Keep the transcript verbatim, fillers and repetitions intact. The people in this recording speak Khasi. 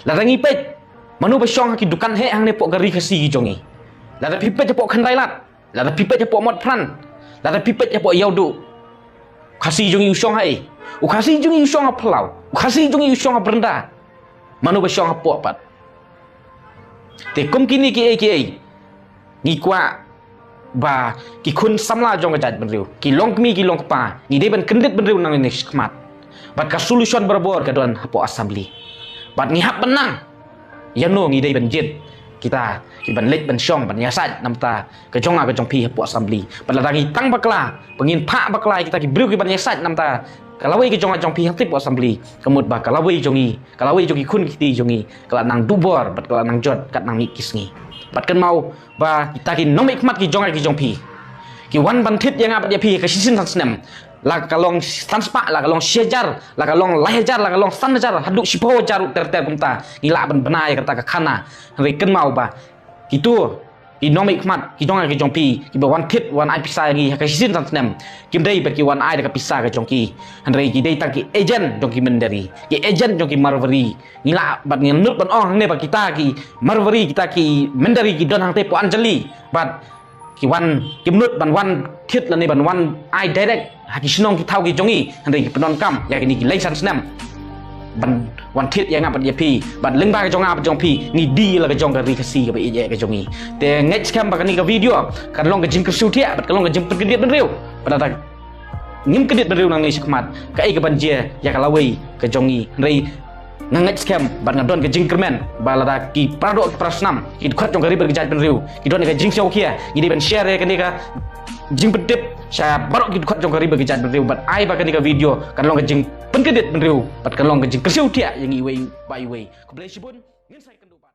Lada ngi peit, mano ba shong ha ki dukan heh hangne hapoh ka ri Khasi ki jong ngi. Lada phi peit hapoh Khyndai Lad, lada phi peit hapoh Motphran, lada phi peit hapoh Ïewduh, u Khasi jong ngi u shong ha ei? U Khasi jong ngi u shong ha phyllaw, u Khasi jong ngi u shong ha byrnda. Mano ba shong hapoh pat? Te kum kine kiei kiei, ngi kwah ba ki khun samla jong ka jaitbynriew, ki longkmie ki longkpa, ngi dei ban kyndit bynriew nangne shakhmat. Bad ka solution barabor ka don hapoh Assembly. Bad ngi hap ban nang ïano ngi dei ban jied, kita ki ban leit ban shong ban ïasaid namar ka jong nga ka jong phi hapoh Assembly. Bad lada ngi tang bakla, ba ngin phah bakla ïa kita ki briew ki ban ïasaid namar ka lawei ka jong nga jong phi hangtei hapoh Assembly, ka mut ba ka lawei jong ngi, ka lawei jong ki khun ki kti jong ngi ka la nang duh bor bad ka la nang jot kat nang miet ki sngi. Bad kynmaw ba kita ki nongmihkhmat ki jong nga ki jong phi, ki wan ban thied ïa nga bad ïa phi ha ka shisien san snem, la ka long san spah, la ka long shi hajar, la ka long lai hajar, la ka long san hajar, haduh shiphew hajar ruh ter ter kumta, ngi lah ban bna ïa kata ka khana. Hynrei kynmaw ba kito ki nongmihkhmat ki jong nga ki jong phi, ki ba wan thied wan ai pisa ïa ngi ha ka shisien san snem, kim dei ba ki wan ai da ka pisa ka jong ki. Hynrei ki dei tang ki agent jong ki mynder ri, ki agent jong ki marwei ri. Ngi lah bad ngin nud ban ong hangne ba kita ki marwei ri, kita ki mynder ri ki don hangtei hapoh Anjali. Bad ki wan, kim nud ban wan thied lane ban wan ai direct ha ki shnong ki thaw ki jong ngi, hynrei ki pyndonkam ïa kine ki lai san snem ban wan thied ïa nga bad ïa phi. Bad lyngba ka jong nga bad jong phi, ngi die la ka jong ka ri Khasi kaba ïeit ka jong ngi. Te ngeit skhem ba kane ka video kan long ka jingkyrsiew thiah bad kan long ka jingpynkyndit bynriew. Bad lada ngim kyndit bynriew nangne shakhmat, kaei ka ban jia ïa ka lawei ka jong ngi? Hynrei nga ngeit skhem bad nga don ka jingkyrmen ba lada ki paradoh ki parasnam, ki dkhot jong ka ri bad ka jaitbynriew ki don ka jingsngewkhia, ngi dei ban share ïa kane ka jingpyntip sha baroh ki dkhot jong ka ri bad ka jaitbynriew. Bad ai ba kane ka video kan long ka jingpynkyndit bynriew bad kan long ka jingkyrsiew thiah ïa ngi iwei pa iwei. Khublei shibun. Ngin sa ïakynduh pat.